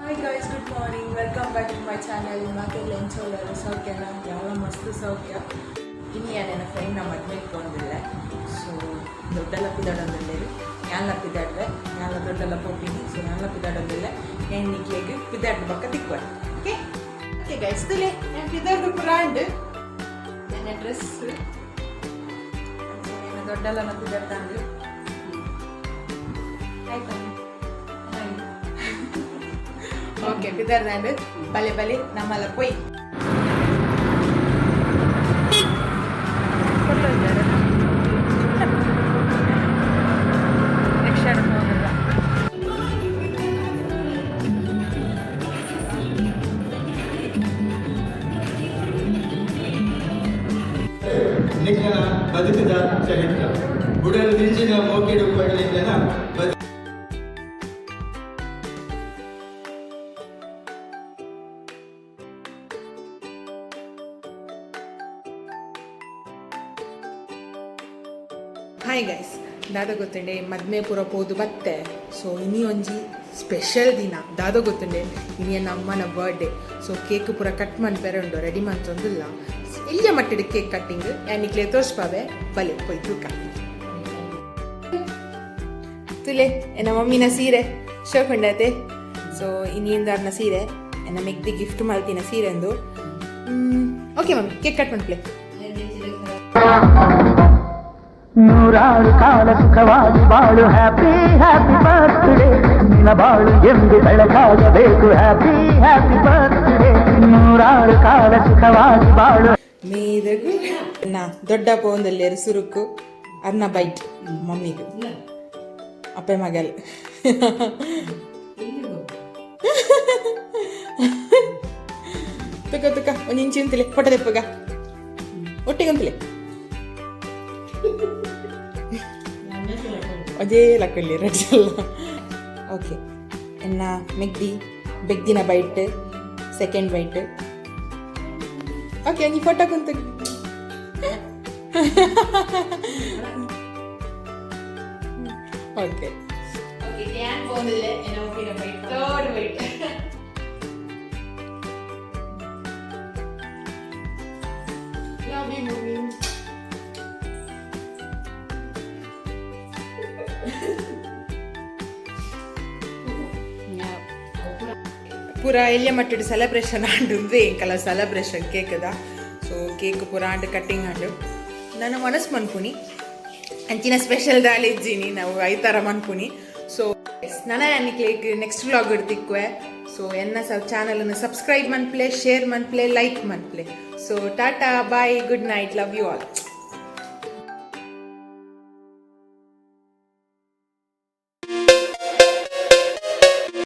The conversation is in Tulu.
Hi guys, good morning, welcome back to my channel. ಮಾತೆಲ್ಲ ಎಂಚ ಉಲ್ಲರ್? ಸೌಖ್ಯನ? ಯಾನ್ಲ ಮಸ್ತ್ ಸೌಖ್ಯ. ಇನಿ ಯಾನ್ ಎನ್ನ ಫ್ರೆಂಡ್ನ ಮದ್ಮೆಗ್ ಪೋವೊಂದುಲ್ಲೆ. ಸೊ ದೊಡ್ಡಲ್ಲ ಪಿದಾಡೊಂದುಲ್ಲೆರ್, ಯಾನ್ಲ ಪಿದಾಡ್ವೆ. ಯಾನ್ಲ ದೊಡ್ಡಲ್ಲ ಪೋಪಿನಿ. ಸೊ ಯಾನ್ಲ ಪಿದಾಡೊಂದುಲ್ಲೆ. ಯಾನ್ ನಿಕ್ಲೆಗ್ ಪಿದಾಡ್ದ್ ಬೊಕ್ಕ ತಿಕ್ಕುವೆ. ಓಕೆ ಓಕೆ ಗೈಸ್, ತೂಲೆ, ಯಾನ್ ಪಿದಾಡ್ದ್ ಪೂರ ಆಂಡ್. ಎನ್ನ ಡ್ರೆಸ್, ಎನ್ನ ದೊಡ್ಡಲ್ಲನ ಪಿದಾಡ್ದಾಂಡ್. ಆಯ್ತಾ? ಓಕೆ, ಪಿದಾಡ್ದಾಂಡ್. ಬಲೆ ಬಲೆ, ನಮ್ಮಲ್ಲ ಪೋಯಿ. ಕೊಟ್ಟೋಗ್ಯಾರ. ರಿಕ್ಷಾಡ್ ಹೋಗಲ್ಲ. ನಿಖನ ಬದುಕದ ಚರಿತ್ರ ಉಡಲ್ ದಿಂಜಿನ ಮೋಕೆಡು ಪಡಲಿಂಗನ ಬದು ಹಾಯ್ ಗೈಸ್, ದಾದ ಗೊತ್ತುಂಡೆ, ಮದ್ಮೆ ಪೂರ ಪೋದು ಬತ್ತೆ. ಸೊ ಇನಿ ಒಂಜಿ ಸ್ಪೆಷಲ್ ದಿನ. ದಾದ ಗೊತ್ತುಂಡೆ, ಇನಿ ಎನ್ನ ಅಮ್ಮನ ಬರ್ಡೇ. ಸೊ ಕೇಕ್ ಪೂರ ಕಟ್ ಮನ್ಪೆರೆ ಉಂಡು, ರೆಡಿ ಮಂತೊಂದುಲ್ಲ. ಎಲ್ಯ ಮಟ್ಟಿಡ್ ಕೇಕ್ ಕಟ್ಟಿಂಗ್ ಯಾನ್ ನಿಕ್ಲೆ ತೋರ್ಸ್ಪಾವೆ, ಬಲೆ ಪೋಯ್ ತೂಕ. ತುಲೆ, ಎನ್ನ ಮಮ್ಮಿನ ಸೀರೆ ಶೋಕುಂಡತೆ. ಸೊ ಇನಿಯಿಂದಾರ್ನ ಸೀರೆ, ಎನ್ನ ಮೆಗ್ದಿ ಗಿಫ್ಟ್ ಮಲ್ತಿನ ಸೀರೆ ಅಂದು. ಓಕೆ ಮಮ್ಮಿ, ಕೇಕ್ ಕಟ್ ಮನ್ಪ್ಲೆ. ನೂರಾರು ಕಾಲ ಸುಖವಾಗಿ ಬಾಳು, ಹ್ಯಾಪಿ ಹ್ಯಾಪಿ ಬರ್ತ್ಡೇ. ನಿನ್ನ ಬಾಳು ಎಂದು ಬೆಳಕಾಗಬೇಕು, ಹ್ಯಾಪಿ ಹ್ಯಾಪಿ ಬರ್ತ್ಡೇ. ನೂರಾರು ಕಾಲ ಸುಖವಾಗಿ ಬಾಳು. ಮೇದಗು ನಾ ದೊಡ್ಡ ಪೋಂದಲ್ಲೇರು ಸುರುಕು ಅರ್ನ ಬೈಟ್ ಮಮ್ಮಿಗೆ, ಅಪ್ಪೆ ಮಗಲ್. ತುಕ ತುಕ, ಒಂಜಿ ಇಂಚಿ ಉಂತಲೆ, ಫೋಟೋ ದೆಪ್ಪಗ ಒಟ್ಟಿಗೆ ಉಂತಲೆ. ಒಂಜೇ ಲಕ್ಕಲ್ಲಿ ರೆಡಿ ಅಲ್ಲ. ಓಕೆ, ಎನ್ನ ಮೆಗ್ದಿ ಬೆಗ್ದಿನ ಬೈಟ್, ಸೆಕೆಂಡ್ ಬೈಟ್. ಓಕೆ, ಒಂಜಿ ಫೋಟೋ ಕುಂತು. ಓಕೆ ಓಕೆ, ಯಾನ್ ಪೋಂದಿಲ್ಲೆ. ಎನ್ನ ಮಮ್ಮಿನ bite, third bite. Love you, mummy. ಪೂರ ಎಲ್ಯ ಮಟ್ಟಿಡ್ ಸೆಲೆಬ್ರೇಷನ್ ಆಂಡ್. ಉಂದು ಎಂಕಲ ಸೆಲೆಬ್ರೇಷನ್ ಕೇಕ್ದ. ಸೊ ಕೇಕ್ ಪೂರ ಆಂಡ್, ಕಟ್ಟಿಂಗ್ ಆಂಡ್. ನಾನು ಮನಸ್ಸು ಮನ್ಪುನಿ ಅಂಚಿನ ಸ್ಪೆಷಲ್ ದಾಲ ಇಜ್ಜಿನಿ, ನಾವು ಐತಾರ ಮನ್ಪುನಿ. ಸೊ ನನ ನಿಕ್ಲೆಗ್ ನೆಕ್ಸ್ಟ್ ವ್ಲಾಗ್ ತಿಕ್ಕುವೆ. ಸೊ ಎನ್ನ ಸಬ್ ಚಾನಲ್ ಸಬ್ಸ್ಕ್ರೈಬ್ ಮನ್ಪ್ಲೆ, ಶೇರ್ ಮನ್ಪ್ಲೆ, ಲೈಕ್ ಮನ್ಪ್ಲೆ. So tata, bye, good night, love you all.